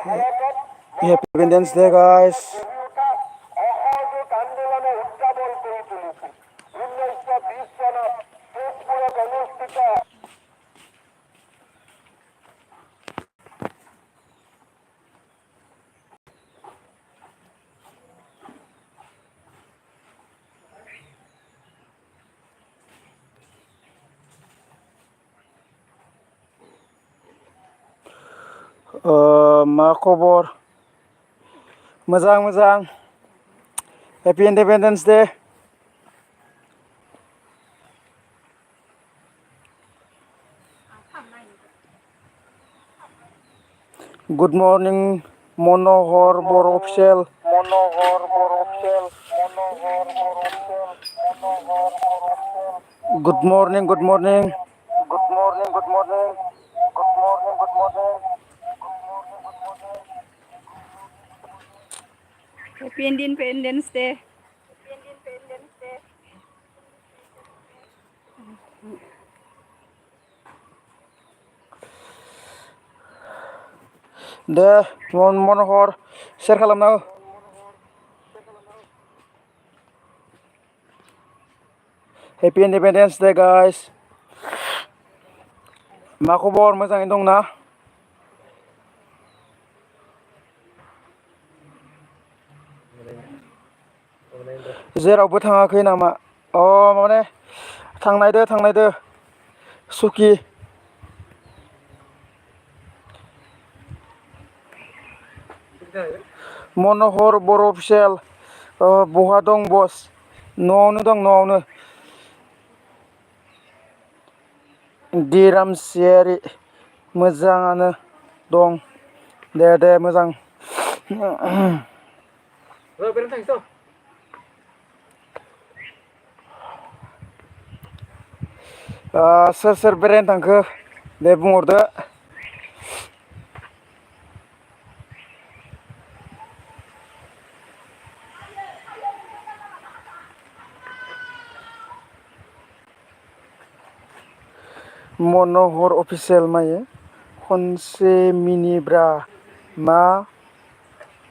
Happy Independence Day, guys. मा खबर? मोजां Happy Independence Day. Good morning, Monohor बर Official. Good morning. Happy Independence Day. दे Monohor share खालामना हो. Happy Independence Day, guys. मा खबर? मोजाङै दंना? जेरावबो थाङाखै नामा? माने थांनायदो सुकि. Monohor बर Official. बहा दं बस? न'आवनो दं. दिरामसियारि मोजाङानो दं. दे मोजां. सोर बेरायनो थांखो? दे बुंहरदो. Monohor Official मायो खनसे मिनिब्रा मा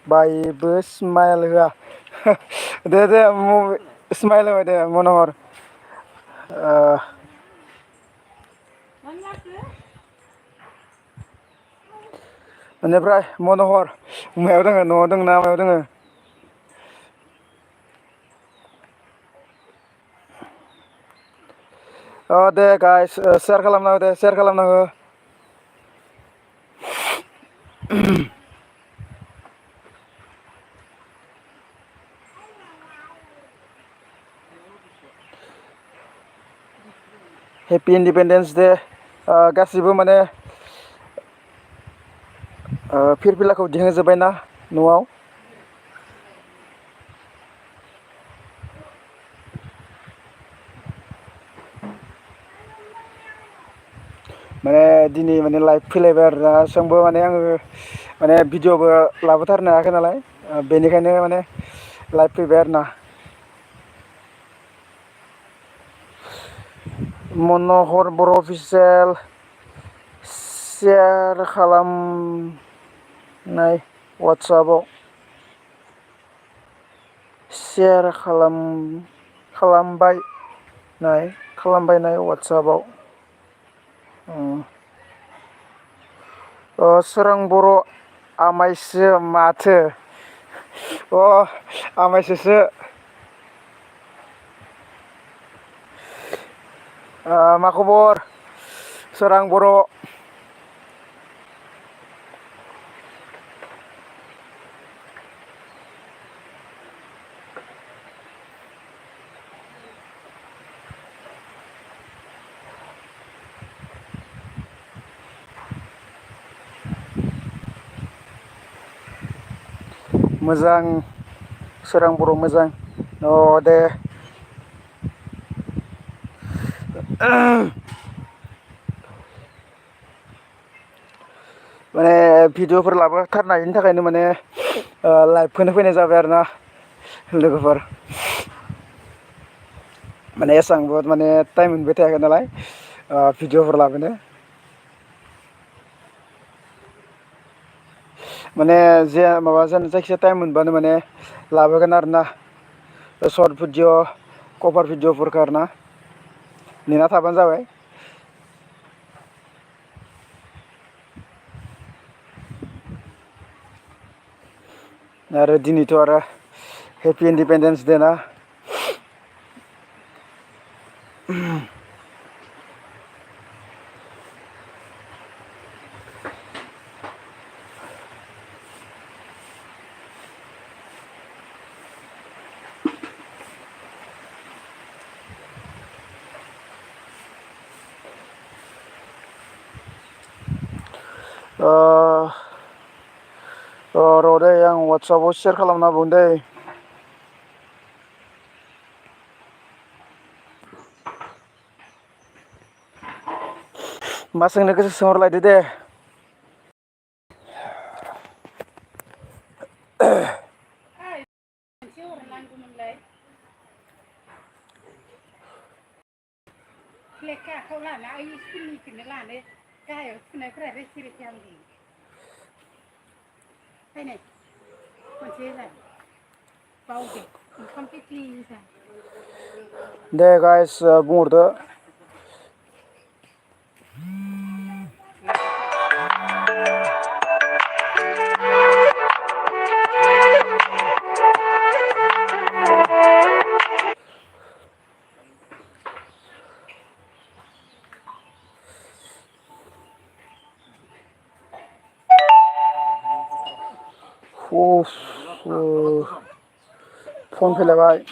बायबो स्माइल होआ. दे स्माइल होबाय दे मनहर. बेनिफ्राय मनहर मायाव दोङो? न'आव दोङो ना मायाव दोङो? दे गाइस शेयार खालामना हो. हेपि इन्डिपेन्डेन्स दे. गासिबो माने फिरफिलाखौ दिखांजोब्बायना न'आव? माने दिनै माने लाइभ फैलायबाय आरोना. सोंबो माने आङो माने भिडिअ'बो लाबोथारनो हायाखै नालाय, बेनिखायनो माने लाइभ फैबाय आरोना. मनहर बर अफिसियेल शेयार खालामनाय वाट्सएपआव शेयार खालामबाय नाय वाट्सएपआव. सोरां बर आमाइसो माथो? आमाइसोसो. मा खबर सोरां बर? मोजां सोरां बर मोजां. दे माने भिडिअफोर लाबोथारनायनि थाखायनो माने लाइभखौनो फैनाय जाबाय आरोना लोगोफोर. माने एसांबो माने टाइम मोनबाय थायाखै नालाय भिडिअफोर लाबोनो. माने जे माबा जानो जायखिजाया टाइम मोनबानो माने लाबोगोन आरोना सर्ट भिडिअ कभार भिडिअफोरखौ आरोना नेना थाबानो जाबाय। आरो दिनैथ' आरो हेपि इन्डिपेन्डेन्स दे ना र' दै आं वाट्सआपाव सेयार खालामना होबावनि दै मा सोंनो गोसो सोंहरलायदो दे। मोनसे हरनांगौमोनलाय लेखा आखायाव लाना ओइ स्कुलनिखौनो लानो गाहायाव सुनायफोरा रेखि रेखि हांदों फैनाय खनसे होलाय बावदो ओंखाम थिख्लि जा दे गाइस बुंहरदो फन फैलायबाय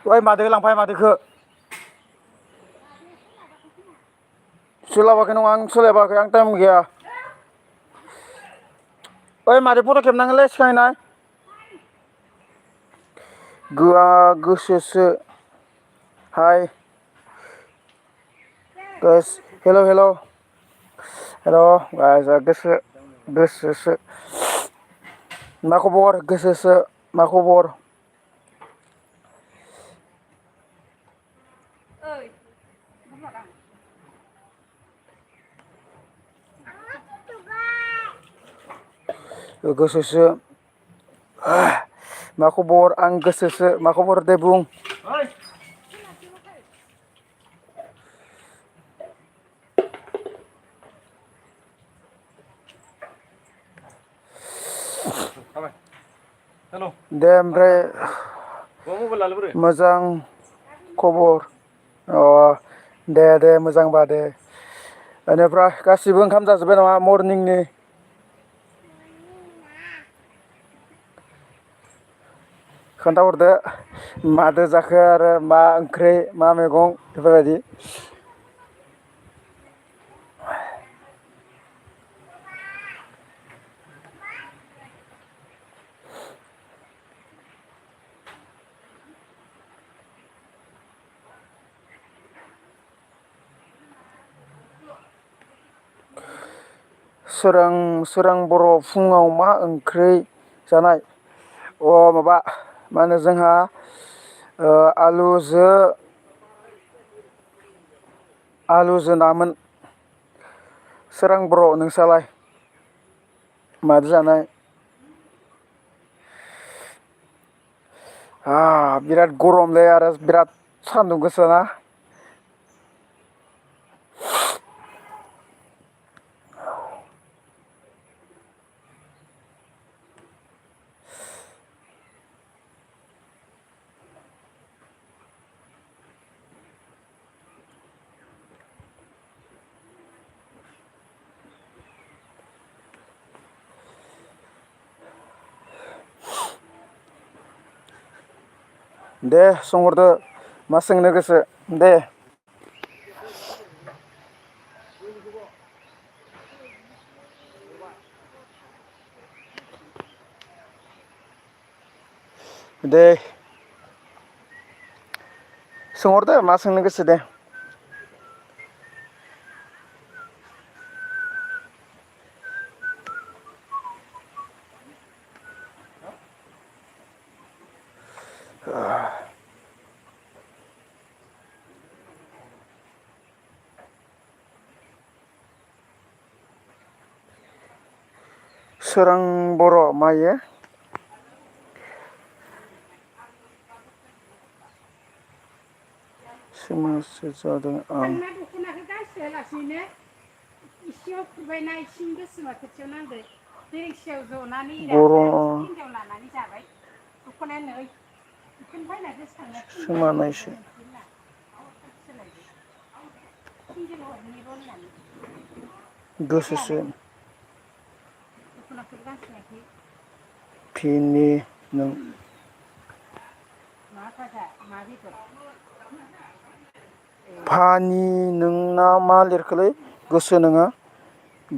ओइ मादैखौ लांफाय मादैखौ सोलाबाखै नङा आं सोलाबाखै आं टाइम गैया ओइ मादै फट' खेबनांगोनलै सिखांहैनाय गोसोसो हाय हेल' हेल' हेल' गोसोसो मा खबर गोसोसो मा खबर ओइ गोसोसो मा खबर आं गोसोसो मा खबर दे बुं दे ओमफ्राय मोजां खबर अ दे दे मोजांबा दे बेनिफ्राय गासिबो ओंखाम जाजोब्बाय नामा मरनिंनि खोन्थाहरदो मादो जाखो आरो मा ओंख्रि मा मैगं बेफोरबायदि सोरां बर' फुङाव मा ओंख्रि जानाय अ माबा मा होनो जोंहा आलुजो नामोन सोरां बर' नोंस्रालाय मादो जानाय बिराद गरमलै आरो बिराद सान्दुं गोसाना दे सोंहरदो मा सोंनो गोसो दे दे सोंहरदो मा सोंनो गोसो दे सोरां बर' मायो सोमावसो जादों आं आंना दख'नाखौ गांसेयालासेनो इसेयाव फुबायना इसिं गोसोमा खोथियाव नांदो बेरेंसियाव जनानै बर' इराग्रा इसे गेन्दायाव लानानै जाबाय दख'नाया नै बेखौनो बायना गोसोखांना सोमानायसो सिंगेल हरनिल' होननानै गोसोसो दख'नाखौबो गांसे लायाखै फिनि नों मा फाजा मा बेदर फानि नोंना मा लिरखोलै गोसो नोङो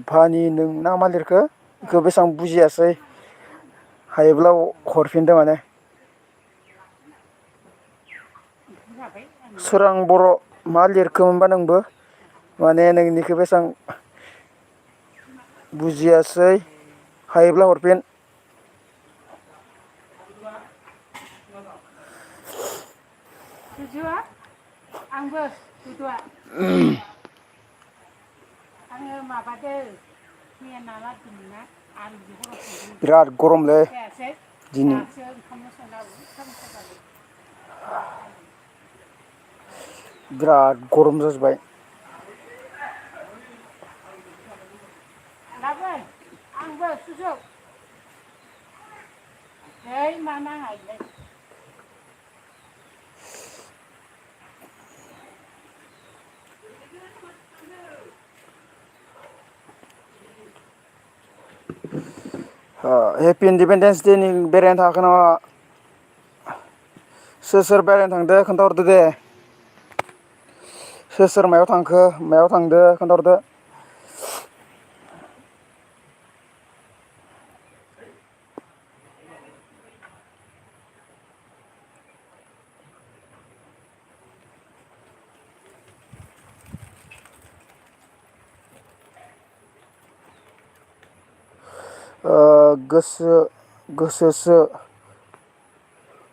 फानि नों ना मा लिरखो बेखौ बेसेबां बुजियासै हायोब्ला हरफिनदो माने जाबाय सोरां बर' मा लिरखोमोनबा नोंबो माने नोंनिखौ बेसेबां बुजियासै हायोब्ला हरफिन जुजुआ आंबो दुदुआ आङो माबादो मैया ना लाबोदोंमोन ना आलुजों हराव संदों बेखौ बिराद गरमलै जायासै दिनै दासो ओंखामनो संना उल्था फाल्था जाबाय आलु बिराद गरम जाजोब्बाय लाबोन आंबो सुजु है मा नाङा इलाय हेपि इन्डिपेन्डेन्स दे नि बेरायनो थाङाखै नामा सोर सोर बेरायनो थांदो खोन्थाहरदो दे सोर सोर मायाव थांखो मायाव थांदो खोन्थाहरदो गोसोसो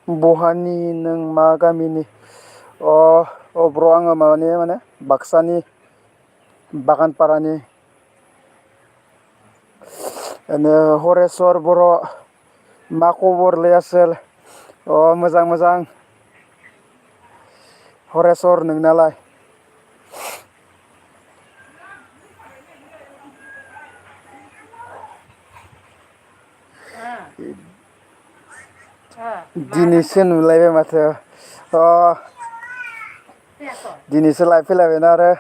बहानि नों मा गामिनि ब्र आङो माबानि माने बाक्सानि बागानपारानि हरेस्वर बर' मा खबरलै आसोल मोजां मोजां हरेस्वर नोंनालाय मा दिनैसो नांगौ नुलायबाय माथो फैयाखै दिनैसो लाइभ फैलायबायना आरो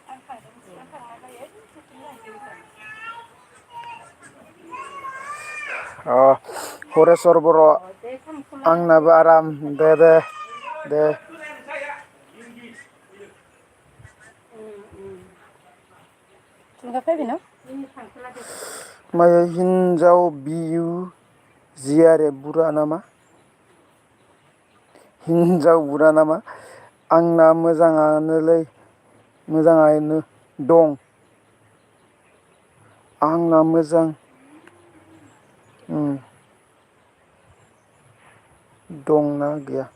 आं थांदोंमोन आं थांनानै ओइ हरेस्वर बर' दे खामखौला आंनाबो आराम दे दे दे थुलुंगा फैबाय न थांखोला दे मायो हिन्जाव बियु जियारे बुरा नामा हिनजाव बुरा नामा आंना मोजाङानोलै मोजाङैनो दं आंना मोजां दंना गैया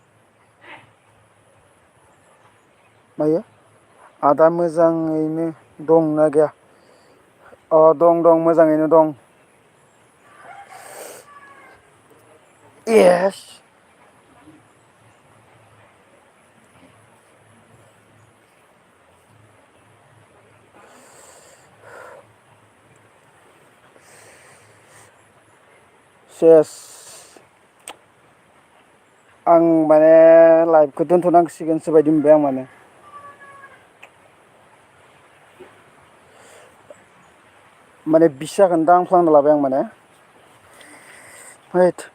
मायो आदा मोजाङैनो दंना गैया दं दं मोजाङैनो दं एस सेस आं माने लाइभखौ दोनथ'नांसिगोनसो बायदि मोनबाय आं माने माने बिस जागोन दां खालामना लाबाय आं माने हैद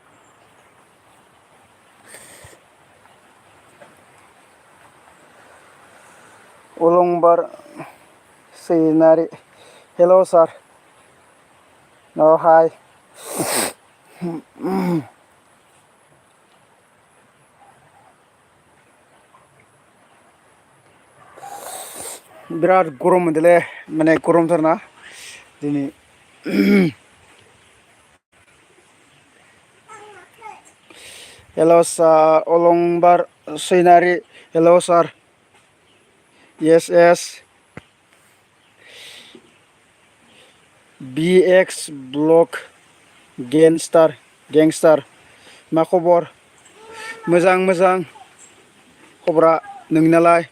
अलंबार सैनारि हेल' सार हाय बिराद गरम मोनदोंलै माने गरमथारना दिनै हेल' सार अलंबार सैनारि hello' sir yes yes BX blog gangster मा खबर? मोजां मोजां खबरा नोंनालाय?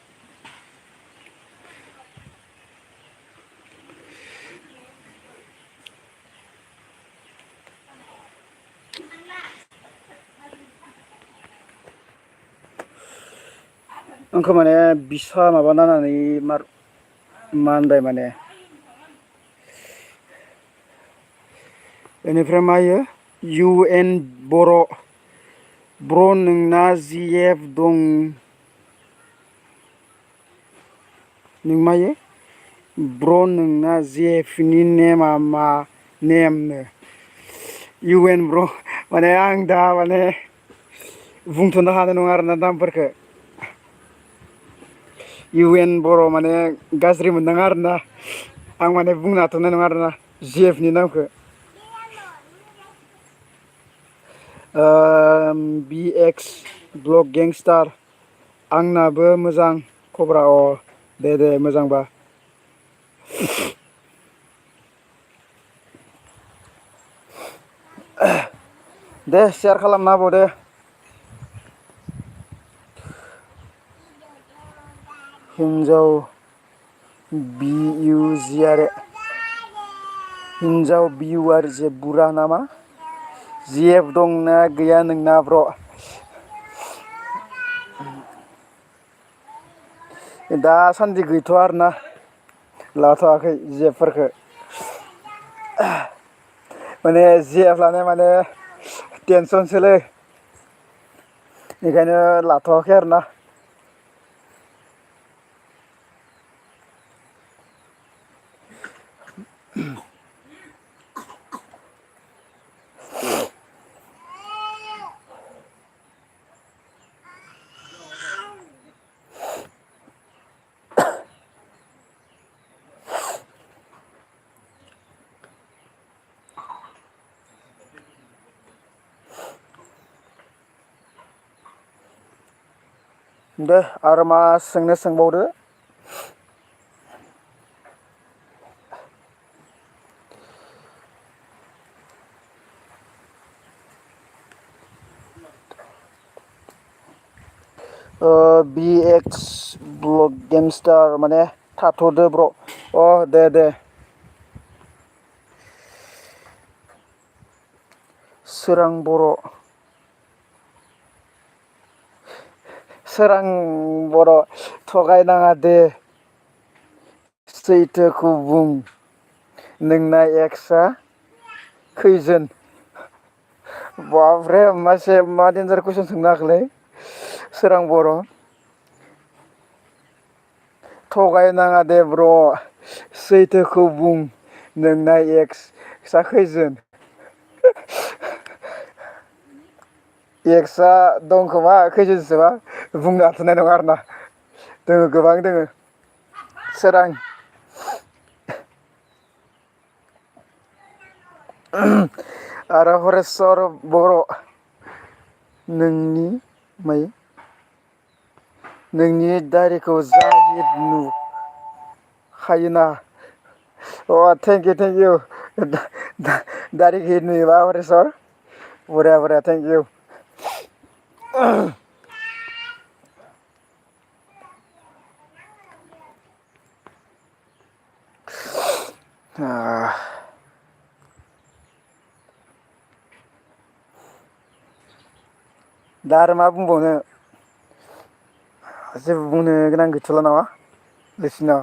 आंखौ माने बिसा माबा नायनानै मानबाय माने बेनिफ्राय मायो UN ब्र' नोंना GF दं नों मायो ब्र' नोंना GFनि नेमा मा नेमनो UN ब्र' माने आं दा माने बुंथ'नो हानाय नङा आरोना नामफोरखौ UN बर' माने गाज्रि मोननाङा आरोना आं माने बुंनो हाथ'नाय नङा आरोना GFनि नामखौ BX ब्लग गेंस्टार आंनाबो मोजां खबरा दे मोजांबा दे शेयार खालामना होबाव दे हिन्जाव BUR बुरा नामा GF दंना गैया नोंना ब्र' दासान्दि गैथ'आ आरोना लाथ'वाखै GFफोरखौ माने GF लानाया माने टेनसनसोलै बेखायनो लाथ'वाखै आरोना दे आरो मा सोंबावदो BX ब्लग गेमस्टार माने थाथ'दो ब्र' दे सोरां बर' थगायनाङा दे सैथोखौ बुं नोंना एक्सआ खैजोन बाबरे मा डेन्जार कुइसन सोंनो हाखोलै सोरां बर' थगायनाङा दे ब्र' सैथोखौ बुं नोंना एक्सआ खैजोन एक्सआ दंखोमा खैजोनसोबा बुंनो हाथ'नाय नङा आरोना दोङो गोबां दोङो सोरां आरो हरेस्वर बर' नोंनि दारिखौ जाहिद नुखायोना थेंक इउ दारि गिदिर नुयोबा हरेस्वर बरिया थेंक इउ दा आरो मा बुंबावनो जेबो बुंनो गोनां गैथ'ला नामा बिसिनाव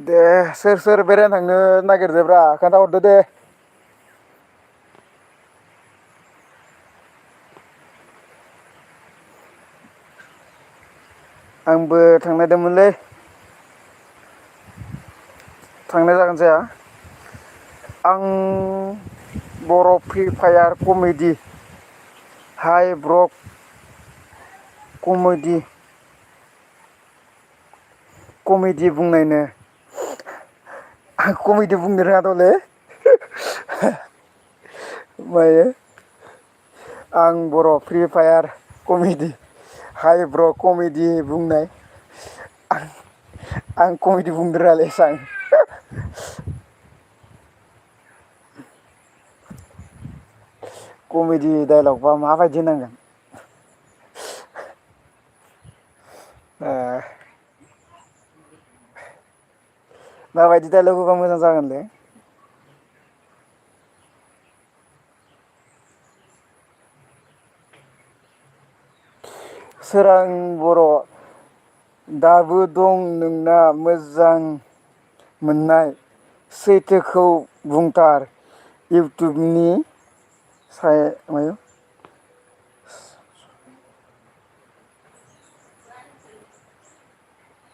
दे सोर बेरायनो थांनो नागिरदोब्रा खोन्थाहरदो दे आंबो थांनायदोंमोनलै थांनाय जागोन जाया आं बर' फ्रि फायार कमेडि हाइ ब्र' कमेडि बुंनायनो आं कमेडि बुंनो रोङा दलै मायो आं बर' फ्रि फायार कमेडि हाइ ब्र' कमेडि बुंनाय आं कमेडि बुंनो रोङालै एसां कमेडि डाइलगबा माबायदि होनांगोन माबायदि डाइलग होबा मोजां जागोनलै सोरां बर' दाबो दं नोंना मोजां मोननाय सैथोखौ बुंथार इउटुबनि मायाव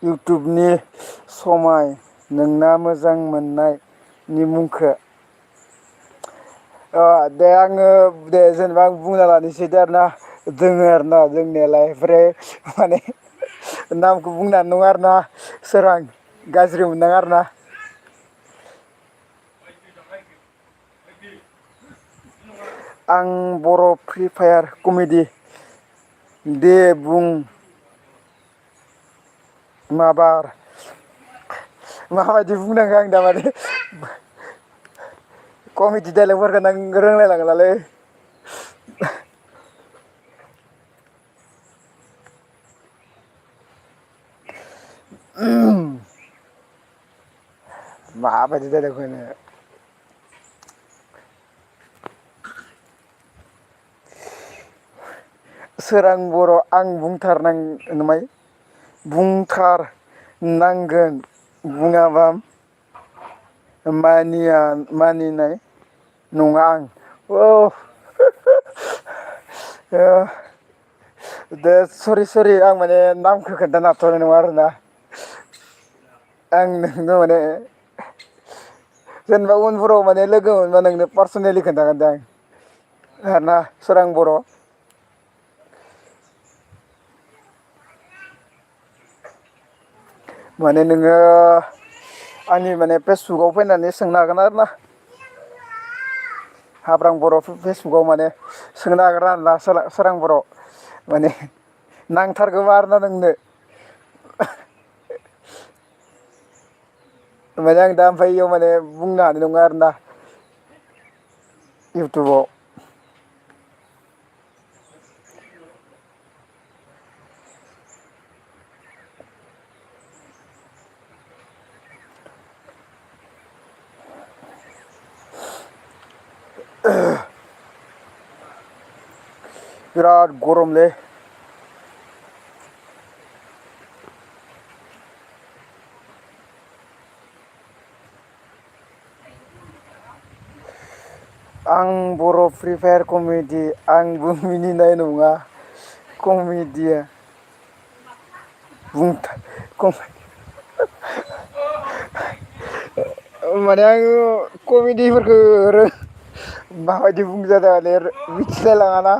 इउटुबनि समाय नोंना मोजां मोननायनि मुंखो दे आङो दे जेनेबा आं बुंना लानोसै दे आरोना दोङो आरोना जोंनियालाय ओमफ्राय माने नामखौ बुंनानै नङा आरोना सोरां गाज्रि मोननाङा आरोना आं बर' फ्रि फायार कमेडि दे बुं माबार माबायदि बुंनांगो आं दा माने कमेडि डाइलगफोरखौनो आं रोंलाय लांलालै माबायदि डाइलग होनो सोरां बर' आं बुंथारनांगोन बुङाबा मानिनाय नङा आं दे सरि आं माने नामखौ खोन्थानो हाथ'नाय नङा आरोना आं नोंनो माने जेनेबा उनफोराव माने लोगो मोनबा नोंनो पार्सनेलि खोन्थागोन दे आं आरोना सोरां बर' माने नोङो आंनि माने फेसबुकाव फैनानै सोंनो हागोन आरो ना हाब्रां बर' फेसबुकाव माने सोंनो हागोन आरोना सोरां बर' माने नांथारगौबा आरोना नोंनो माने आं दा ओमफ्राय इयाव माने बुंनो हानाय नङा आरोना इउटुबाव बिराद गरमलै आं बर' फ्रि फायार कमेडि आंबो मिनिनाय नङा कमेडिया माने आङो कमेडिफोरखौ माबायदि बुंजादों माने मिथिलाय लाङाना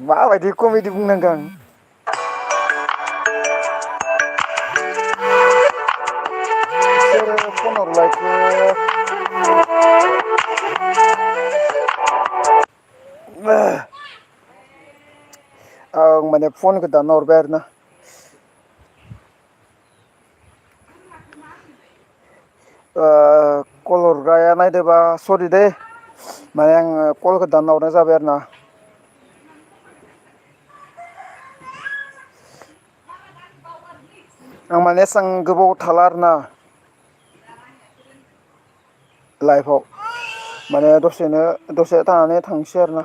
माबायदि कमेडि बुंनांगौ आं सोर फन हरलायखो आं माने फनखौ दानना हरबाय आरोना कल हरग्राया नायदोबा सरि दै माने आङो कलखौ दानना हरनाय जाबाय आरो ना आं माने एसां गोबाव थाला आरोना लाइफआव माने दसे थानानै थांसै आरोना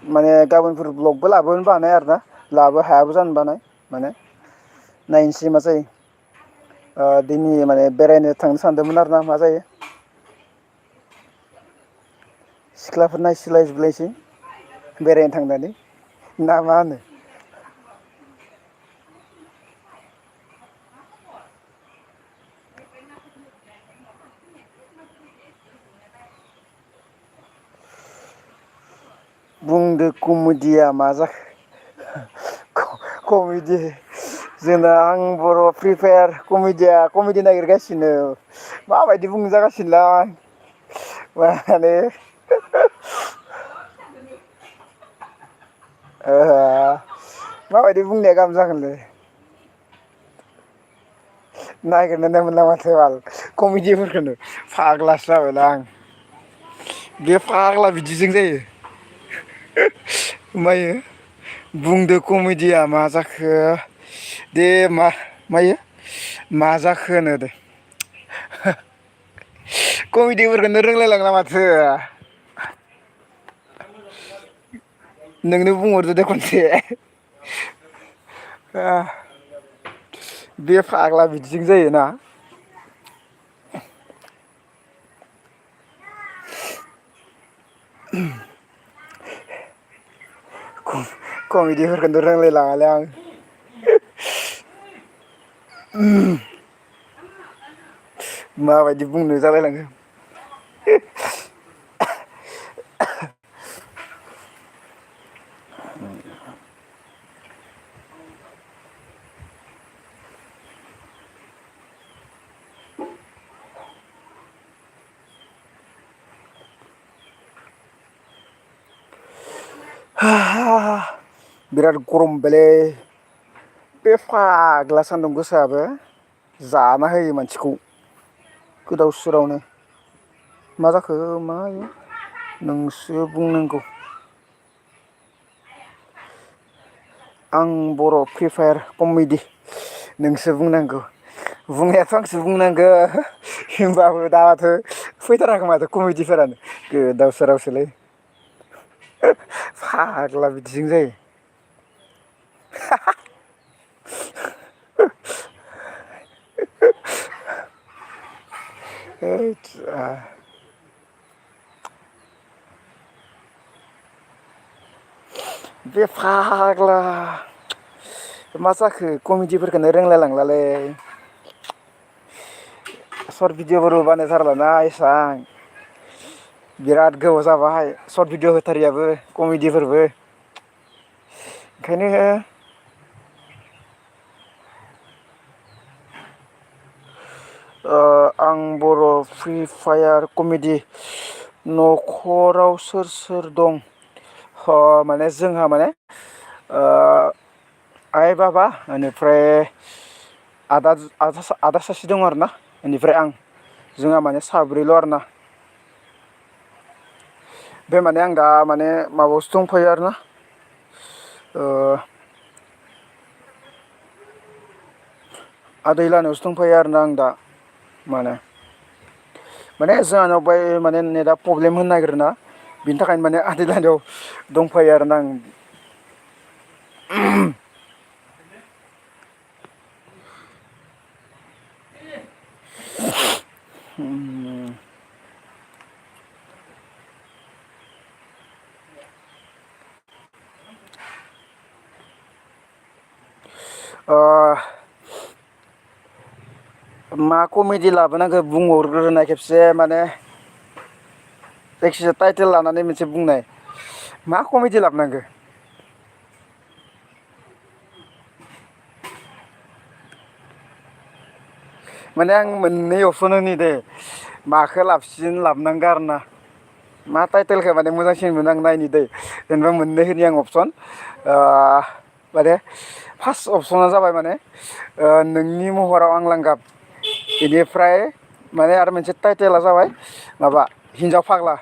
माने गाबोनफोर ब्लगबो लाबोनोबो हानाय आरोना लाबो हायाबो जानोबो हानाय माने नायनोसै मा जायो दिनै माने बेरायनो थांनो सानदोंमोन आरोना मा जायो सिख्लाफोर नायसोलायजोबलायसै बेरायनो थांनानै ना मा होनो बुंदो कमेडिया मा जाखो कमेडि जोंना आं बर' फ्रि फायार कमेडि नागिरगासिनो माबायदि बुंनो जागासिनोलाय माने माबायदि बुंनाया गाहाम जागोनलै नागिरनोनो मोनला माथो बाल कमेडिफोरखौनो फाग्लासो जाबायला आं बे फाग्ला बिदिजों जायो ओमफ्रायो बुंदो कमेडिया मा जाखो दे मायो मा जाखो होनो दे कमेडिफोरखौनो रोंलायलांला माथो नोंनो बुंहरदो दे खनसे बे फाग्ला बिदिजों जायोना कमेडिफोरखौनो रोंलायलाङालै आं माबायदि बुंनो जालायलाङो बिराद गरम बेलै बे फाग्ला सान्दुं गोसायाबो जाना होयो मानसिखौ गोदाव सोरावनो मा जाखो मायो नोंसो बुंनांगौ आं बर' फ्रि फायार कमेडि नोंसो बुंनांगौ बुंनायाथ' आंसो बुंनांगौ होमबाबो दा माथो फैथाराखै माथो कमेडिफोरानो गोदाव सोरावसोलै फाग्ला बिदिजों जायो बे फाग्ला मा जाखो कमेडिफोरखौनो रोंलायलांलालै सर्ट भिडिअ'फोरबो बानायथारलाना एसां बिराद गोबाव जाबाय सर्ट भिडिअ' होथारियाबो कमेडिफोरबो ओंखायनो आं बर' फ्रि फायार कमेडि न'खराव सोर सोर दं माने जोंहा माने आइ बाबा बेनिफ्राय आदा सासे दं आरोना बेनिफ्राय आं जोंहा माने साब्रैल' आरोना बे माने आं दा माने माबायावसो दंफैयो आरोना आदै लाहानावसो दंफैयो आरोना आं दा माने जोंहानाव बाय माने नेटआ प्रब्लेम होनो नागिरो ना बिनि थाखायनो माने आदै लाहानाव दंफायो आरोना आं मा कमेडि लाबोनांगौ बुंहरग्रोनाय खेबसे माने जायखिजाया टाइटेल लानानै मोनसे बुंनाय मा कमेडि लाबोनांगौ माने आं मोननै अपसन होनि दे माखौ लाबसिन लाबोनांगौ आरोना मा टाइटेलखौ माने मोजांसिन मोनो आं नायनि दै जेनेबा मोननै होनि आं अपसन माने फार्स्ट अपसना जाबाय माने नोंनि महराव आं लांगाब बेनिफ्राय माने आरो मोनसे टाइटेला जाबाय माबा हिन्जाव फाग्ला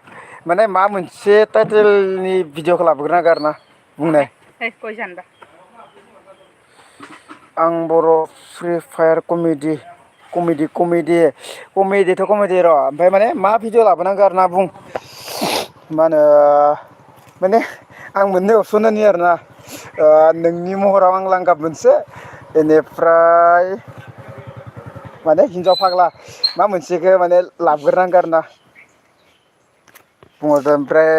माने मा मोनसे टाइटेलनि भिडिअखौ लाबोग्रोनांगौ आरो ना बुंनाय गय जानोबा आं बर' फ्रि फायार कमेडिथ' कमेडि र' ओमफ्राय माने मा भिडिअ लाबोनांगौ आरो ना बुं मा होनो माने आं मोननै अपसन होनि आरोना नोंनि महराव आं लांगाब मोनसे बेनिफ्राय माने हिनजाव फाग्ला मा मोनसेखौ माने लाबोग्रोनांगौ आरो ना बुंहरदो ओमफ्राय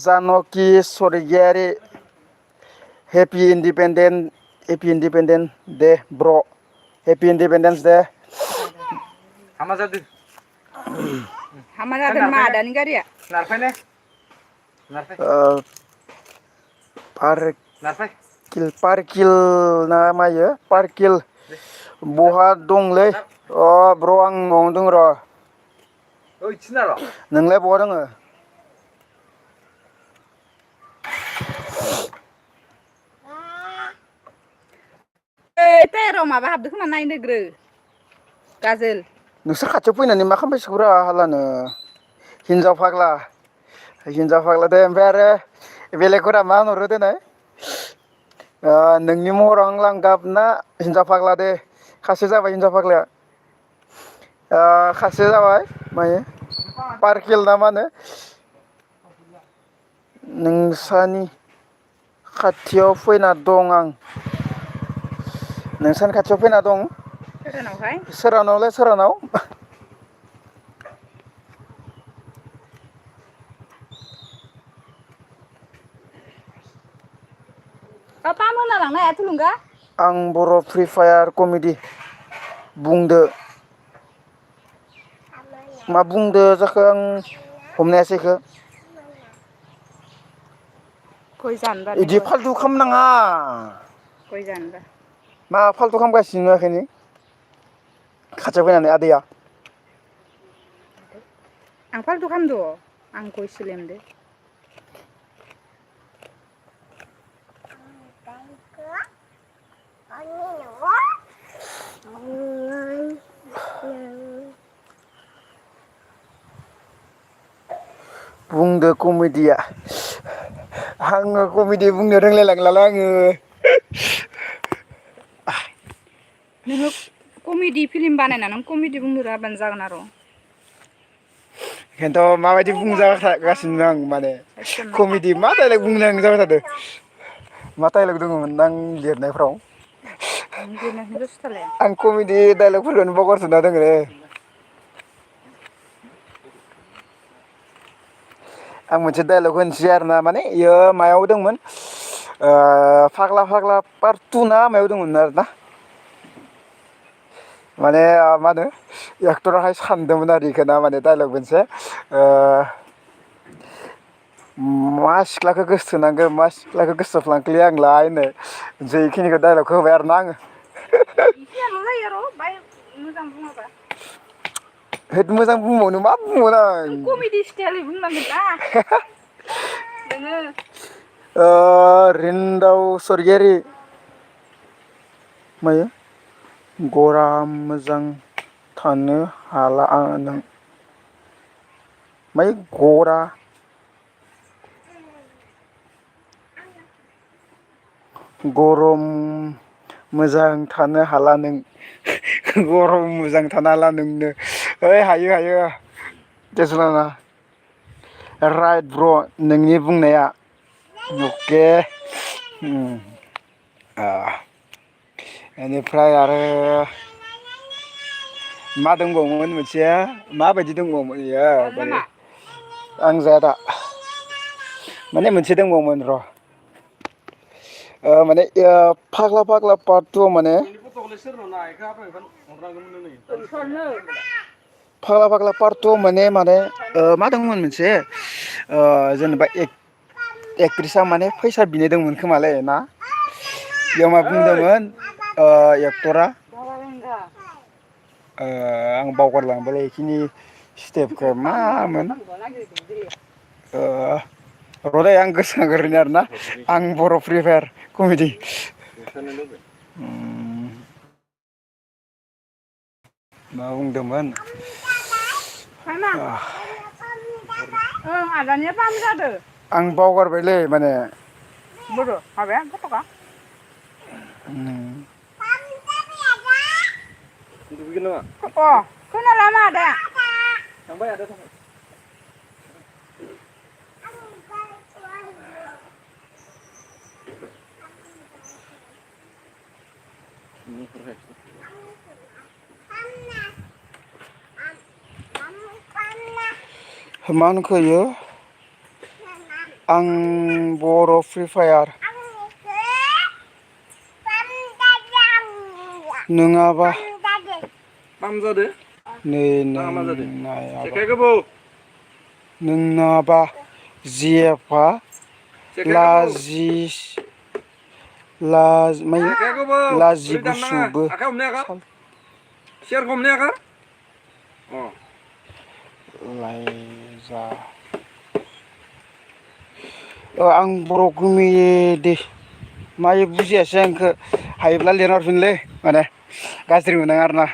जानकि स्वरगियारि हेपि इन्डिपेन्डेन्ट दे ब्र' हेपि इन्डिपेन्डेन्स दे हामा जादों मा आदानि गारिया आरो पार्किल ना मायो पार्किल बहा दंलै ब्र आं न'आवनो दं र' नोंलाय बहा दङो टायाराव माबा हाबदो खोमा नायनोग्रो गाजोल नोंसोर खाथियाव फैनानै मा खालामबायसोब्रा हालानो हिनजाव फाग्ला दे ओमफ्राय आरो बेलेगफोरा मा होनहरो दिनै नोंनि महराव आं लांगाबना हिनजाव फाग्ला दे खासे जाबाय हिनजाव फाग्लाया खासे जाबाय मायो पार्केल ना मा होनो नोंसानि खाथियाव फैना दं आं नोंसानि खाथियाव फैना दं सोरनावहाय सोरानावलाय सोरानाव पाम होना लांनो हाया थुलुंगा आं बर' फ्रि फायार कमेडि बुंदो मा बुंदो जाखो आं हमनायासै इखो गय जानोबा नै इदि फालतु खालामनाङा गय जानोबा मा फाल्थु खालामगासिनो नुवाखै खाथियाव फैनानै आदैया आं फालतु खालामदो आं गयसो लेमदो बुंदो कमेडिया आङो कमेडि बुंनो रोंलायलांलाला आङो नोङो कमेडि फिल्म बानायना नों कमेडि बुंनो रोङाबानो जागोन आरो बेखायनोथ' माबायदि बुंजागासिनो आं माने एकदम कमेडि मा डाइलग बुंनो आं जाबाय थादो मा डाइलग दङमोन आं लिरनायफ्राव लिरनायखौनो गोसोथालाया आं कमेडि डाइलगफोरखौनो बावगारजोबना दङ रे आं मोनसे डाइलग होनोसै आरो ना माने इयो मायाव दंमोन फाग्ला फाग्ला पार्ट 2 ना मायाव दंमोन आरोना माने मा होनो एक्टराहाय सानदोंमोन आरो इखो ना माने डाइलग मोनसे मा सिख्लाखौ गोसोथोनांगौ मा सिख्लाखौ गोसोफ्लांखोलै आंलाय होनो मोनसे इखिनिखौ डाइलगखौ होबाय आरो ना आङो इखिनियाल' जायो आरो बाय मोजां बुङाबा होद मोजां बुंबावनो मा बुंबावनो आं नों कमेडि स्टाइलै बुंनांगोन ना नोङो रिन्दाव सरगियारि मायो गराम मोजां थानो हाला नों माय गरा गरम मोजां थानो हाला नों गरम मोजां थानो हाला नोंनो ओइ हायो हायो टेनसन लानाङा राइट ब्र' नोंनि बुंनाया अके बेनिफ्राय आरो मा दंबावोमोन मोनसेया माबायदि दंबावोमोन इयो जानो नामा आं जाया दा माने मोनसे दंबावोमोन र' माने फाग्ला फाग्ला पार्ट 2 माने फाग्ला फाग्ला पार्ट 2 माने मा दंमोन मोनसे जेनेबा एक्ट्रिसा माने फैसा बिनाय दंमोन खोमालै ना बेयाव मा बुंदोंमोन एक्टरा आं बावगारलांबायलै बेखिनि स्टेपखौ मामोन र'दै आं गोसोखांग्रोनि आरोना आं बर' फ्रि फायार कमेडि मा बुंदोंमोन ओं आदानिया पाम जादो आं बावगारबायलै माने बोरो माबाया फटका खोनाला मा आदाया थांबाय आदा थांबाय मा होनखो इयो आं बर' फ्रि फायार नङाबा नै नोंनाबा जिएफआ लाज माय आखाइखौबो लाजि ओरै दाननाङा गुसुबो आखाइ हमनो हायाखा सियारखौ हमनो हायाखा अ लाइजा आं बर' गोमिदे मायो बुजियासै आं इखो हायोब्ला लिरना हरफिनलै माने गाज्रि मोननाङा आरोना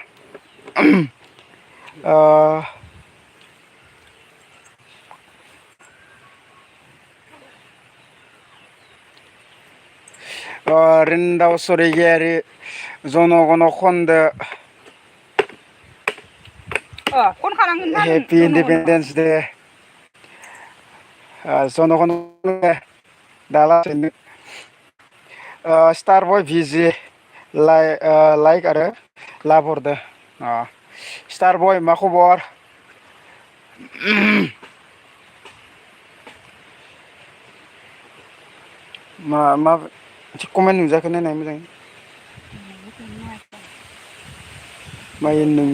रिन्दाव स्वरगियारि जनगण खनदो खनखानांगोन थागोन हेपि जनगणखौ इन्डिपेन्डेन्स डे जनगण दा लासैनो स्टार बय भिजि लाइक आरो लाभ हरदो स्टार बय मा खबर मा एसे कमेन्ट नुजाखो नायनाय मोजाङै मायो नों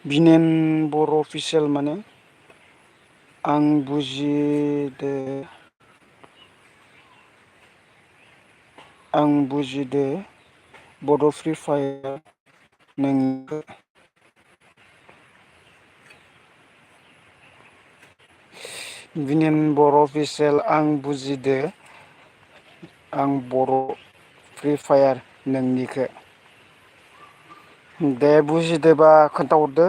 बिनेन बर' अफिसियेल माने आं बुजिदो बड' फ्रि फायार नोंखो बिनेन बर' अफिसियेल आं बुजिदो आं बर' फ्रि फायार नोंनिखो दे बुजिदोबा खोन्थाहरदो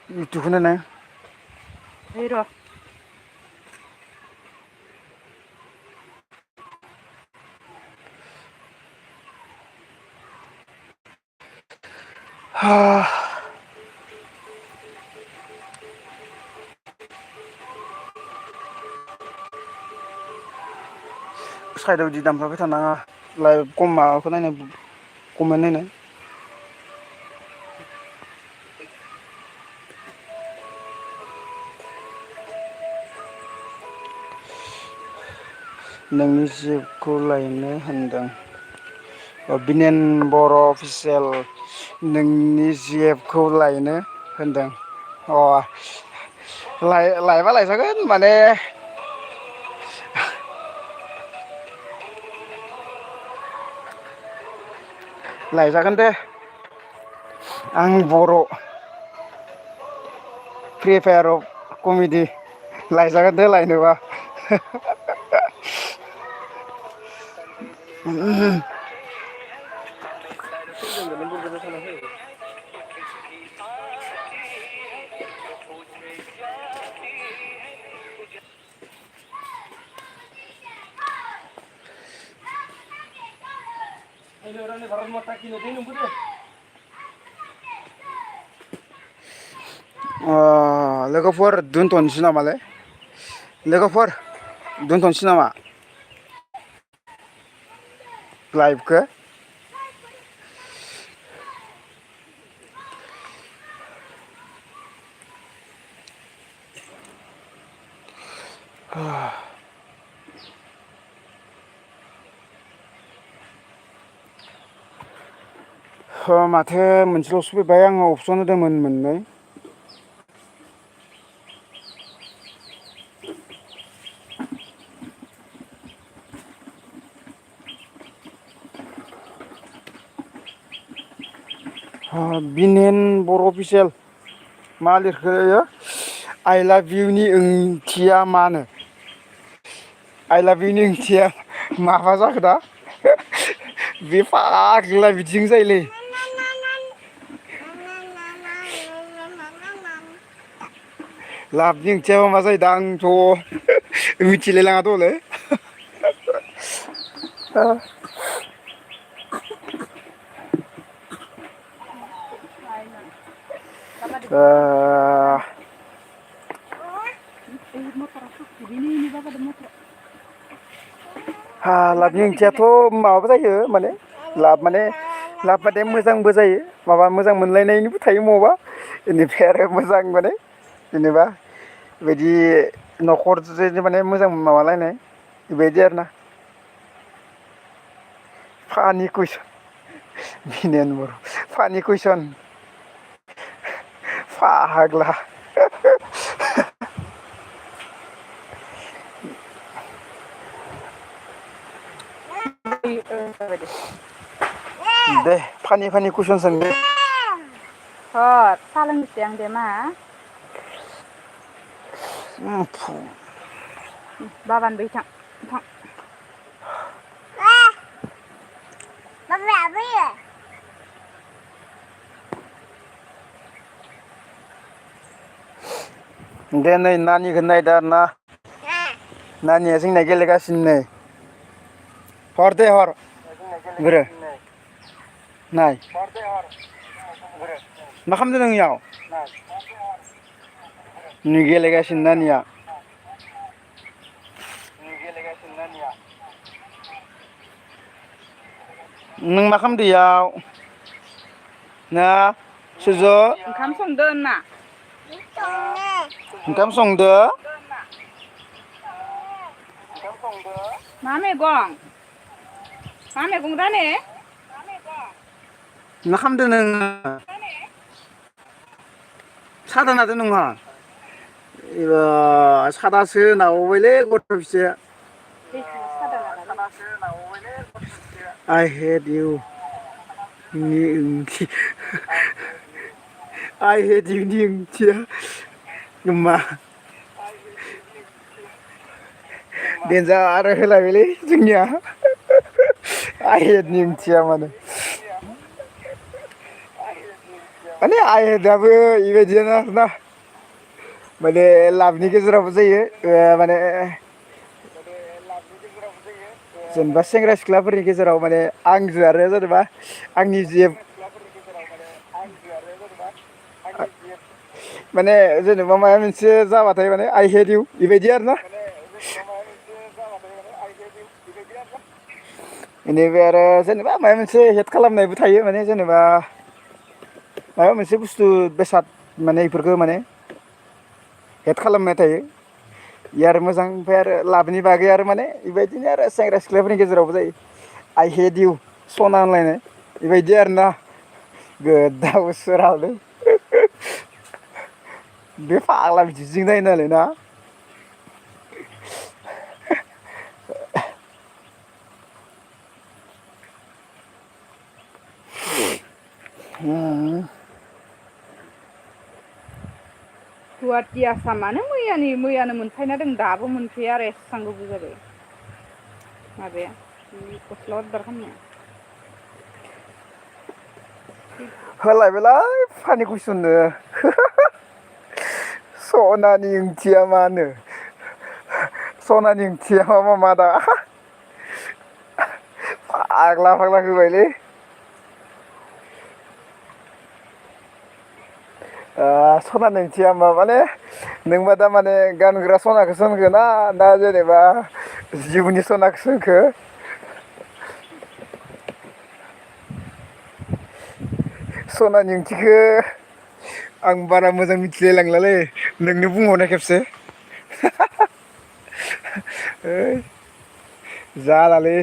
इउटुबखौ नाय ओइ र' साइडआव बिदि दामफाबाय थानाङा लाइभ कम माबाखौ नायनाय कमेन्ट नायनाय नोंनि जिबखौ लायनो होनदों बिनेन बर' अफिसियेल नोंनि जिएफखौ लायनो होनदों लायबा लायजागोन माने लायजागोन दे आं बर' फ्रि फायाराव कमेडि लायजागोन दे लायनोबा लोगोफोर दोनथ'नोसै नामालै लोगोफोर दोनथ'नोसै नामा लाइभखौ माथो मोनसेल'सो फैबाय आङो अपसन होदोंमोन मोननै बिनेन बर' अफिसियेल मा लिरखो इयो आइ लाभ इउनि ओंथिया मानो आइ लाभ इउनि ओंथिया माबा जाखो दा बे फाग्ला बिदिजों जायोलै लाभनि ओंथियाबा मा जायो दा आंथ' मिथिलाय लाङा दलै लाभनि ओंथियाथ' माबा जायो माने लाभ माने लाबबाथाय मोजांबो जायो माबा मोजां मोनलायनायनिबो थायो मबा बेनिफ्राय आरो मोजां माने जेनेबा बेबायदि न'खरजों माने मोजां माबालायनाय बेबायदि आरो ना फानि कुइसन बिनियान बर' फानि कुइसन फाग्ला दे फानि कुइसन सोंदो साहा लोंनोसै आं दे मा बाबानो बै थां थां दे नै नानिखौ नायदो आरो ना नानिया जोंना गेलेगासिनो नै हर दे हर बोरो नाय मा खालामदों नों इयाव नै गेलेगासिनो नानिया नों मा खालामदो इयाव ना सुज' ओंखाम संदो होनना ओंखाम संदो मा मैगं राने मा खालामदो नोङो साथा नादों नोंहा सादासो नाबावबायलै गथ' फिसाया I hate you नि ओंथि I hate you नि ओंथिया मा देन्जार होलायबायलै जोंनिया I hate नि ओंथिया माने I hate आबो बेबायदियानो आरोना माने लाभनि गेजेरावबो जायो माने जेनेबा सेंग्रा सिख्लाफोरनि गेजेराव माने आंजो आरो जेनेबा आंनि जे माने जेनेबा माबा मोनसे जाबाथाय माने I hate you बेबायदि आरो ना बेनिफ्राय आरो जेनेबा माबा मोनसे हेट खालामनायबो थायो माने जेनेबा माबा मोनसे बुस्थु बेसाद माने बेफोरखौ माने हेट खालामनाय थायो बे आरो मोजां ओमफ्राय आरो लाबनि बागै आरो माने बेबायदिनो आरो सेंग्रा सिख्लाफोरनि गेजेरावबो जायो I hate you सना होनलायनाय बेबायदि आरोना गोदाव सोरावलै बे फाग्ला बिदिजों जायो नालाय ना गुवाहाटि आसामानो मैयानो मोनफैना दं दाबो मोनफैया आरो एसां गोबाव जाबाय माबाया गस्ला अर्डार खालामनाया होलायबायलाय फानि कुइसननो सनानि ओंथिया मानो सनानि ओंथिया मा दा फाग्ला होबायलै सनानि ओंथिया मा माने नोंबा दा माने गानग्रा सनाखौ सोनगोन ना जेनेबा जिउनि सनाखौ सोनखो सनानि ओंथिखौ आं बारा मोजां मिथिलाय लांलालै नोंनो बुंहरनाय खेबसे जालालै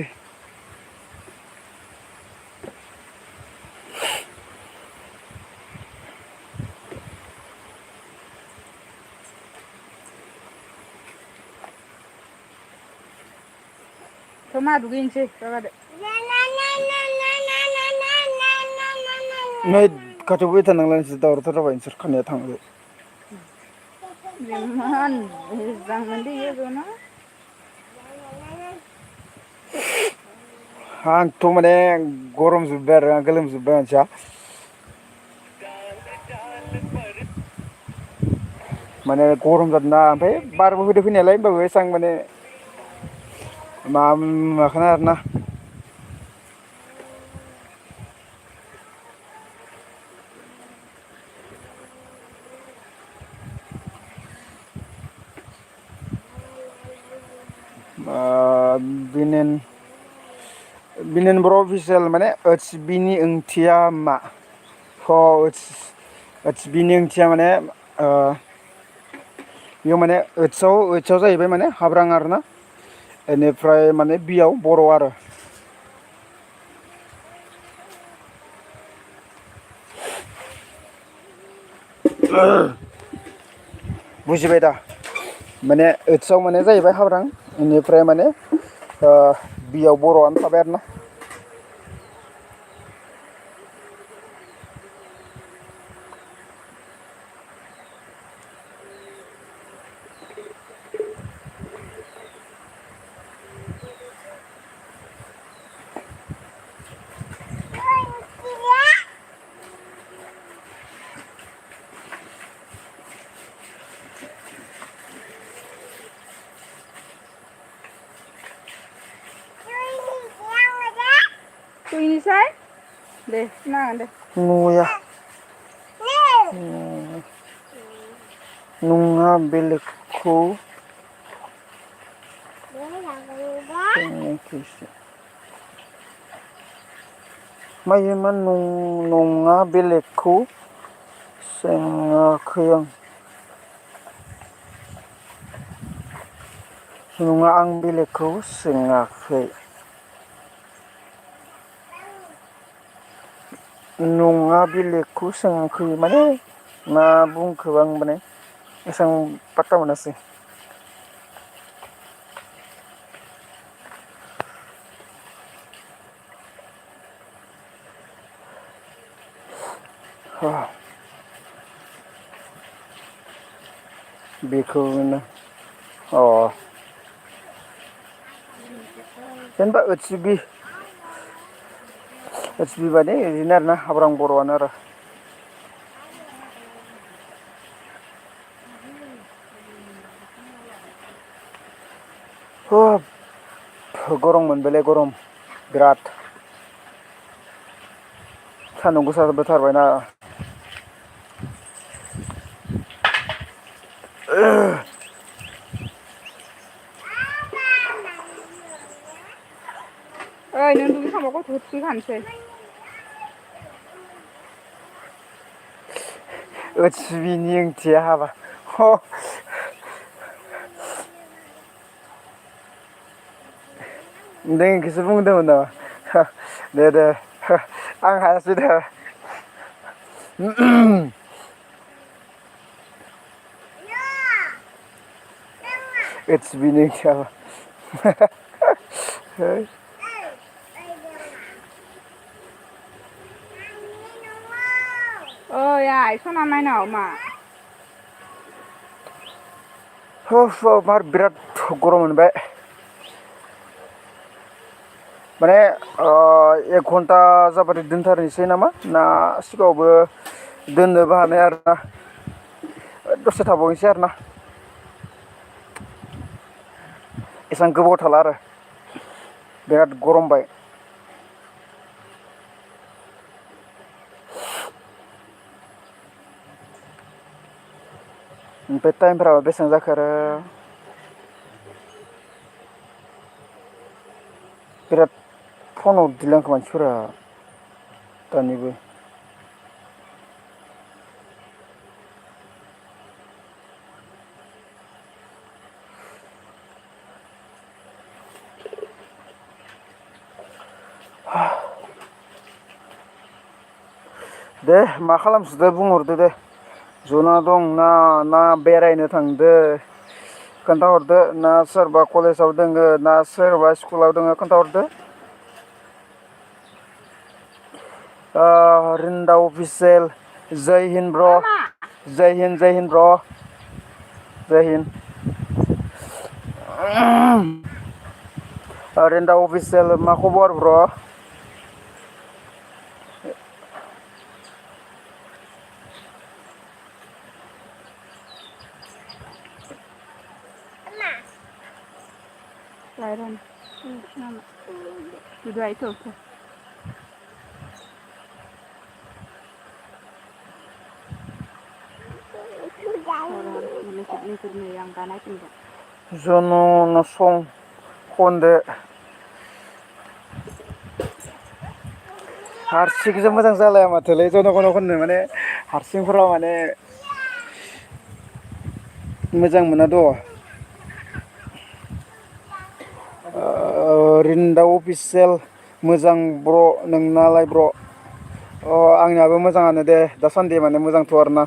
मा दुगैनोसै जाबाय नै खाथियाव फैबाय थानांला नोंसोर दावरावथार जाबाय नोंसोर खानाया थांदो इमान मोजांमोन इयो जना आंथ' माने गरमजोब्बाय आरो आं गोलोमजोब्बाय मानसिया माने गरम जादोंना ओमफ्राय बारबो फैदो फैनायालाय होमबाबो एसां माने माबाखोना आरोना बिनिन बर' अफिसियेल माने ओइस बिनि ओंथिया मा फ ओइस बिनि ओंथिया माने बेयाव माने ओइसआव जाहैबाय माने हाब्रां आरो ना बेनिफ्राय माने बियाव बर' आरो बुजिबाय दा माने ओइसआव माने जाहैबाय हाब्रां बेनिफ्राय माने बियाव बर'आनो थाबाय आरो ना Tuinisay? Deh, nah deh. नुया नुङा बेलेगखौ मायोमोन नङा बेलेगखौ सोङाखै आं नङा आं बेलेगखौ सोङाखै नङा बेलेगखौ सोङाखै माने मा बुंखो आं माने एसां पात्ता मोनासै बेखौनो जेनेबा ओइस बि माने बिदिनो आरोना हाब्रां बर'आनो आरो गरम मोनबायलै गरम बिराद सान्दुं गोसा बोथारबायना Ơi, nương đúng không có thụt chứ hẳn xề. ओइस बिनि ओंथिया हाबा नों इखौसो बुंदोंमोन नामा दे आं हायासै दे ओइस बिनि ओंथिया मा Ơi, ai, sao năm nay nào mà. मार बिराद गरम मोनबाय माने 1 घन्टा जाबाथाय दोनथारनोसै नामा ना सिगाङावबो दोननोबो हानाय आरोना दसे थाबावनोसै आरोना एसां गोबाव थाला आरो बिराद गरमबाय ओमफ्राय टाइमफ्राबो बेसेबां जाखो आरो बिराद फन हरदोंलै आंखौ मानसिफोरा दानिबो दे मा खालामसोदो बुंहरदो दे जना दं ना बेरायनो थांदो खोन्थाहरदो ना सोरबा कलेजाव दोङो ना सोरबा स्कुलाव दोङो खोन्थाहरदो रिन्दा अफिसियेल जय हिन्द ब्र जय हिन्द ब्र जय हिन्द रिन्दा अफिसियेल मा खबर ब्र Lahiran. Nama. Udah itu. Orang yang kana itu. Jono nosong konde हारसिंसो मोजां जालाया माथोलै जनगणखननो माने हारसिंफोराव माने मोजां मोनाद' रिन्दाव अफिसियेल मोजां ब्र नोंनालाय ब्र आंनियाबो मोजाङानो दे दासान्दि माने मोजांथ' आरोना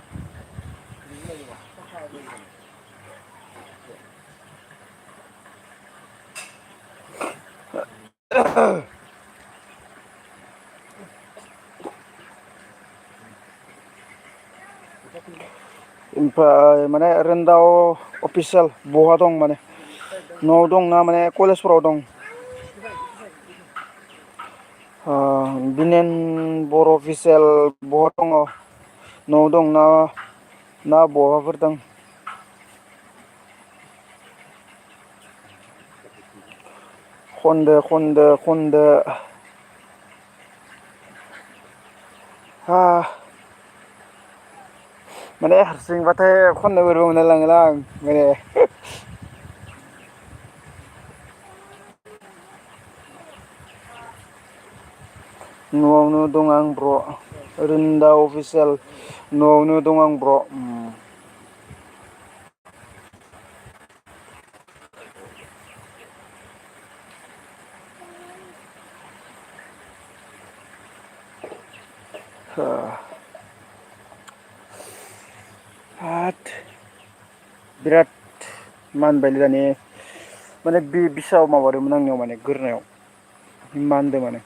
ओमफ्राय माने रेन्दाव अफिसियेल बहा दं माने न'आव दं ना माने कलेजफोराव दं बिनेन बर' अफिसियेल बहा दङ न'आव दं ना बहाफोर दं खनदो माने हारसिंबाथाय खननो बोरैबा मोनलायलाङोला आं माने न'आवनो दं आं ब्र रिन्दाव अफिसियेल न'आवनो दं आं ब्र बिराद मानबायलै दानि माने बे बिसाव माबादोंमोन आंनियाव माने गोरनायाव मानदों माने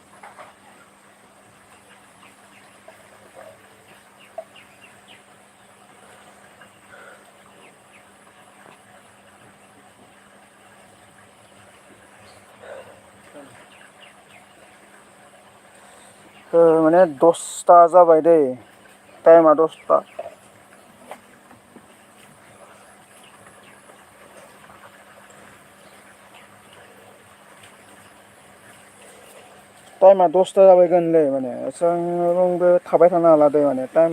माने 10ता जाबाय दै टाइमा 10ता टाइमा 10ता जाबायगोनलै माने एसेबांबो थाबाय थानो हाला दै माने टाइम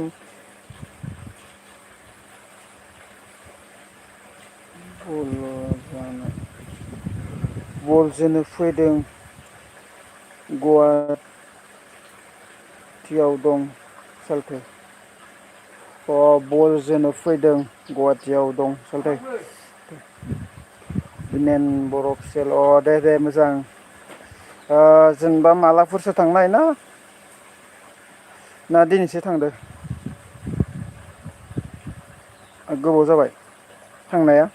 बल जोनो फैदों गुवाहाटियाव दं सालथे बल जोनो फैदों गुवाहाटियाव दं सालथे बिनेन बर' अफिसियेल दे मोजां जेनेबा मालाफोरसो थांनाय ना दिनैसो थांदो गोबाव जाबाय थांनाया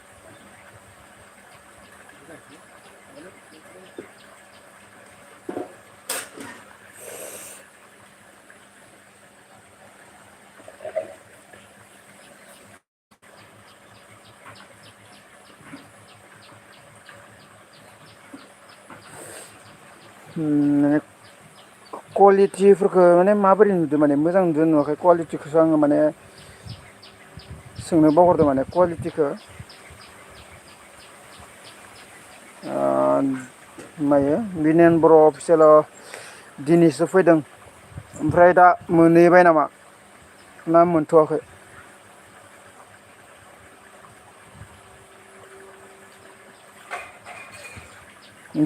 माने कुवालिटिफोरखौ माने माबोरै नुदों माने मोजां नुदों नुवाखै कुवालिटिखौसो आङो माने सोंनो बावगारदों माने कुवालिटिखौ मायो बिनेन बर' अफिसियेलाव दिनैसो फैदों ओमफ्राय दा मोनहैबाय नामा ना मोनथ'वाखै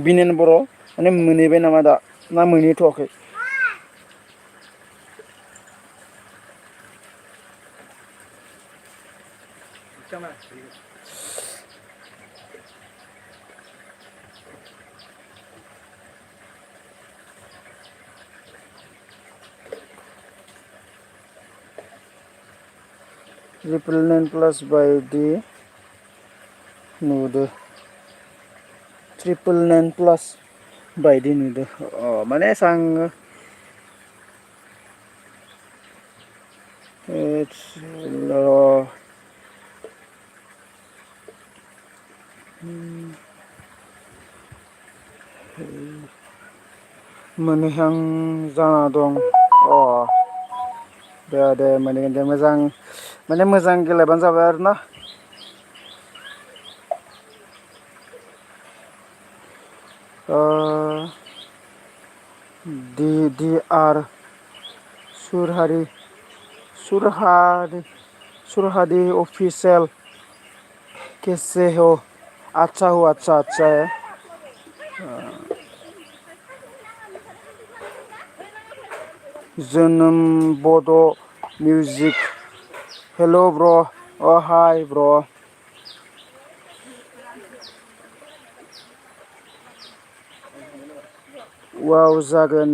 बिनेन बर' माने मोनहैबाय नामा दा ना मोनहैथ'वाखै $999 बायदि नुदो $999 बायदि नुदो माने एसां मोनहैहां जाना दं दे मोनहैगोन दे मोजां माने मोजां गेलेबानो जाबाय आरोना DDR सुरहादी ऑफिशियल कैसे हो अच्छा है जोनोम बड' मिउजिक हेल' ब्र' हाय ब्र' वाव जागोन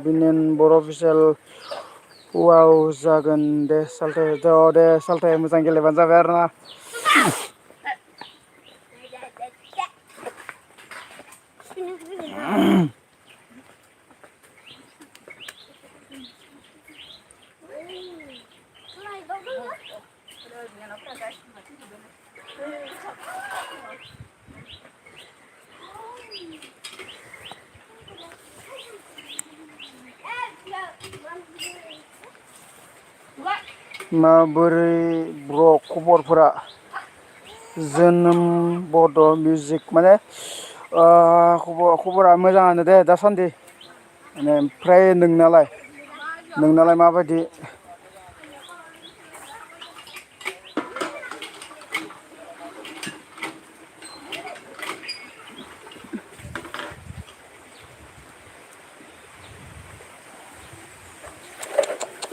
बिनेन बर' अफिसियेल वाव जागोन दे सालथे दे सालथे मोजां गेलेबानो जाबाय आरो ना माबोरै ब्र' खबरफोरा जोनोम बड' मिउजिक माने खबरा मोजाङानो दे दासान्दि माने ओमफ्राय नोंनालाय माबायदि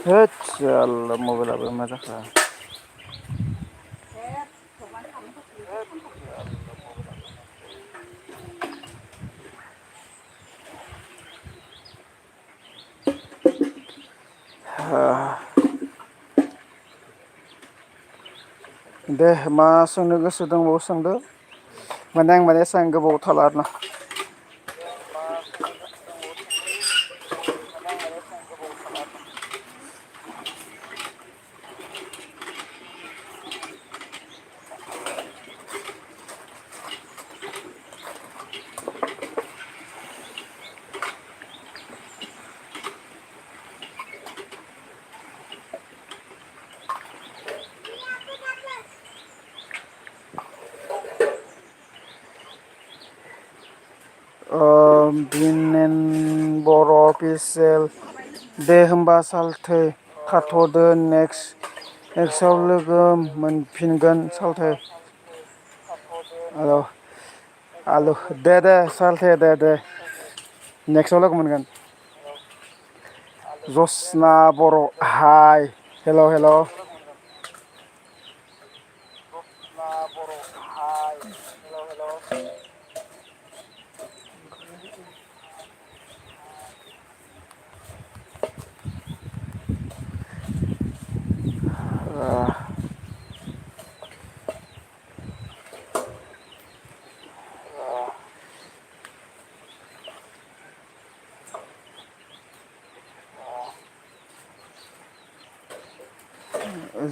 होद जाल्ला मबाइलाबो मा जाखो दे मा सोंनो गोसो दंबावो सोंदो माने आं एसां गोबाव थाला आरोना बिनेन बर' अफिसियेल दे होमबा सालथे थाथ'दो नेक्स्टआव लोगो मोनफिनगोन सालथे आलु दे सालथे दे नेक्स्टआव लोगो मोनगोन जसना बर' हाय हेल'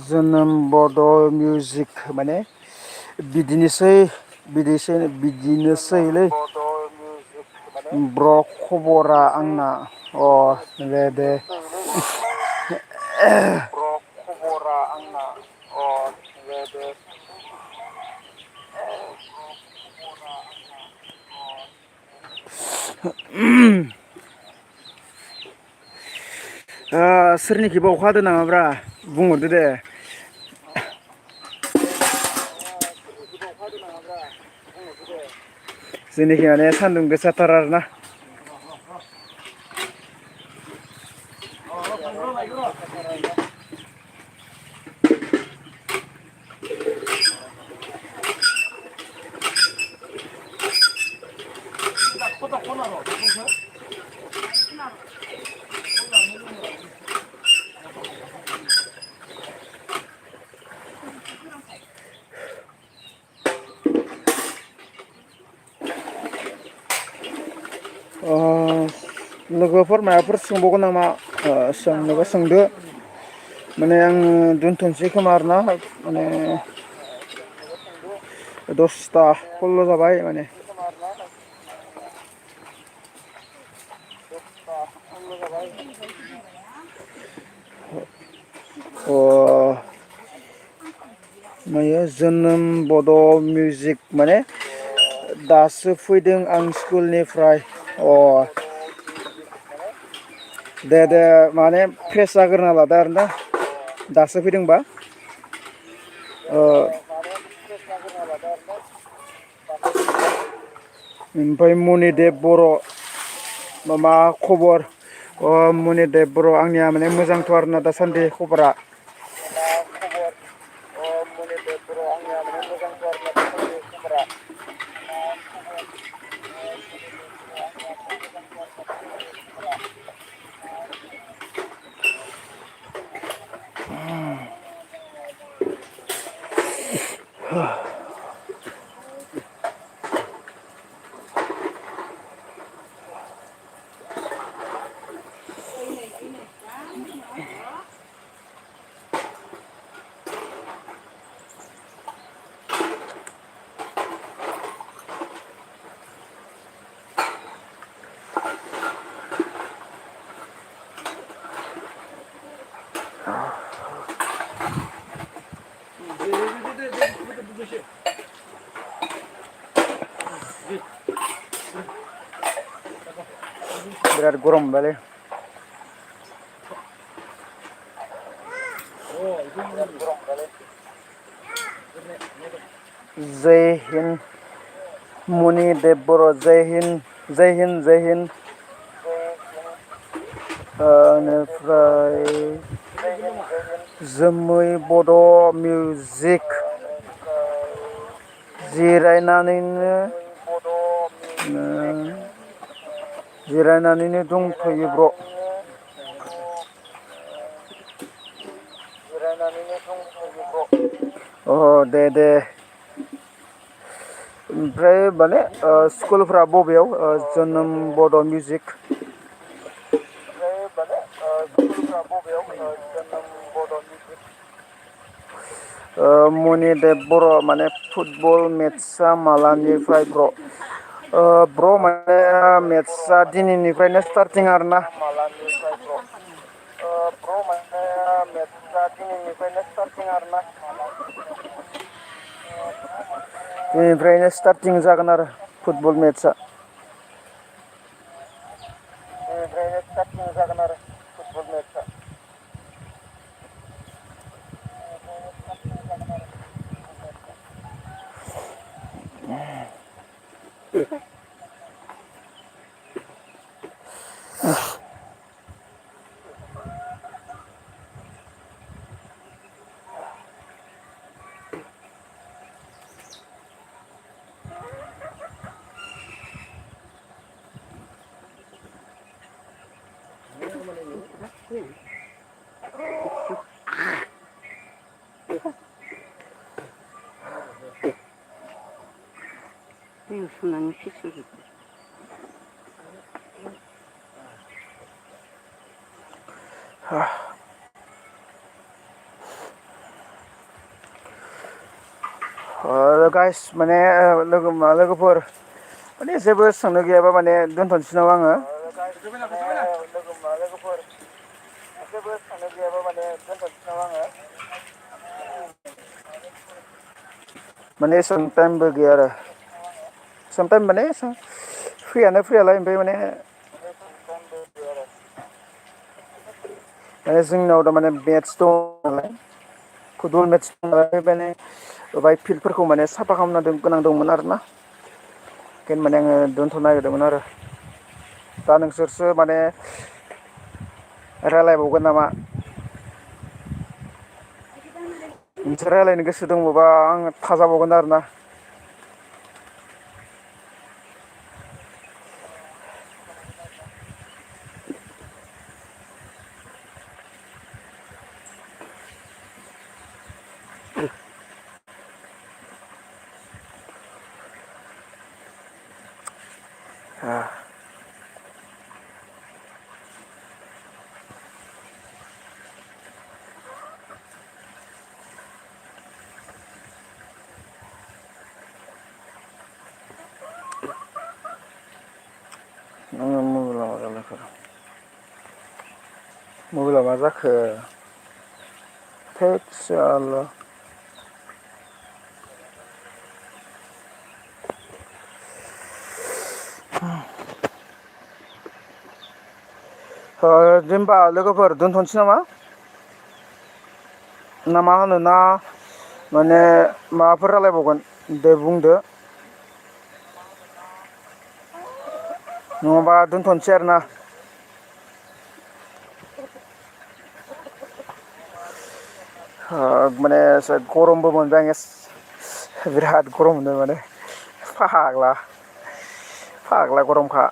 जोनोम बड' मिउजिक माने बिदिनोसैलै ब्र' खबरा आंना दे सोरनिखिबा अखा हादों नामाब्रा बुंहरदो दे जोंनिखि माने सान्दुं गोसाथार आरोना लोगोफोर माबाफोर सोंबावगोन नामा सोंनोबा सोंदो माने आं दोनथ'नोसै खोमा आरोना माने 10ता खल्ल' जाबाय माने जोनोम बड' मिउजिक माने दासो फैदों आं स्कुलनिफ्राय दे माने फ्रेस जाग्रोना लादो आरोना दासो फैदोंबा ओमफ्राय मनिदेब बर' मा खबर मनिदेब बर' आंनिया माने मोजांथ' आरोना दासान्दि खबरा बिराद गरम मोनबायलै जय हिन्द मनिदेब बर' जय हिन्द जय हिन्द जय हिन्द बेनिफ्राय जोमै बड' मिउजिक जिरायनानैनो दंथ'यो ब्र' अ दे ओमफ्राय माने स्कुलफ्रा बबेयाव जोनोम बड' मिउजिक मनिदेब बर' माने फुटबल मेट्सआ मालानिफ्राय ब्र' माने मेट्सआ दिनैनिफ्रायनो स्टार्टिं आरोना दिनैनिफ्रायनो स्टार्टिं जागोन आरो फुटबल मेट्सआ गाइस माने लोगोफोर माने जेबो सोंनो गैयाबा माने दोनथ'नोसै नामा आङो माने एसां टाइमबो गैया आरो सामटाइम माने फ्रियालाय ओमफ्राय माने जोंनाव दा माने मेट्स दं नालाय फुटबल मेट्स दं नालाय माने बाय फिल्डफोरखौ माने साफा खालामना गोनां दंमोन आरोना ओंखायनो माने आङो दोनथ'नो नागिरदोंमोन आरो दा नोंसोरसो माने रायलायबावगोन नामा नोंसोर रायलायनो गोसो दङबा आङो थाजाबावगोन आरोना मबाइला मा जाखो थैद साला दे होमबा लोगोफोर दोनथ'नोसै नामा ना मा होनो ना माने माबाफोर रायलायबावगोन दे बुंदो नङाबा दोनथ'नोसै आरोना माने एसे गरमबो मोनबाय आं बिराद गरम मोनदों माने फाग्ला फाग्ला गरमखा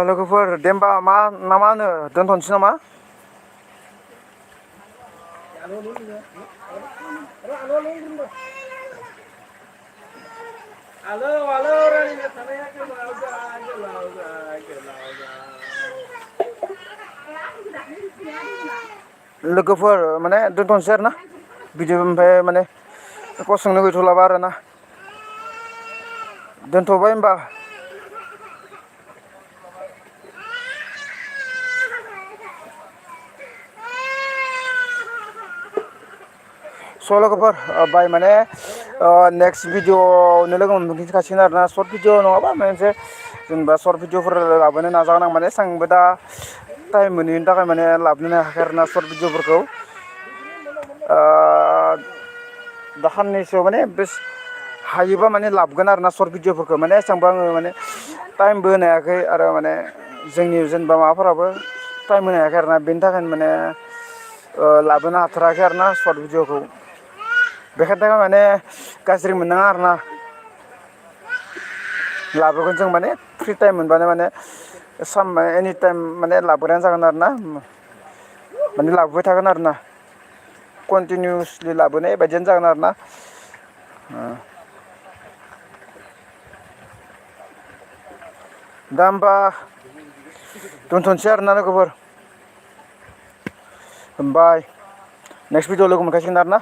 लोगोफोर दे होमबा मा ना मा होनो दोनथ'नोसै नामा Alo, alo, रायज्लायनो थानाया गोलाव जा गोलाव जा गोलाव जा लोगोफोर माने दोनथ'नोसै आरो ना भिडिअ ओमफ्राय माने एख' सोंनो गैथ'लाबा आरो ना दोनथ'बाय होमबा स' लोगोफोर बाय माने नेक्स्ट भिडिअ'नो लोगो मोनफिनखासिगोन आरो ना सर्ट भिडिअ' नङाबा मोनसे जेनेबा सर्ट भिडिअ'फोर लाबोनो नाजागोन आं माने आंबो दा टाइम मोनैनि थाखाय माने लाबोनो हायाखै आरो ना सर्ट भिडिअ'फोरखौ दा साननैसो माने बेस हायोबा माने लाबोगोन आरो ना सर्ट भिडिअ'फोरखौ माने एसांबो आङो माने टाइमबो होनो हायाखै आरो माने जोंनि जेनेबा माबाफोराबो टाइम होनो हायाखै आरो ना बेनि थाखायनो माने लाबोनो हाथाराखै आरो ना सर्ट भिडिअ'खौ बेखायनो थाखाय माने गाज्रि मोननाङा आरो ना लाबोगोन जों माने फ्रि टाइम मोनबानो माने एनि टाइम माने लाबोनायानो जागोन आरो ना माने लाबोबाय थागोन आरो ना कन्टिनिउसलि लाबोनाय बायदियानो जागोन आरो ना दा होमबा दोनथ'नोसै आरो ना लोगोफोर बाय नेक्स्ट भिडिअ लोगो मोनखासिगोन आरो ना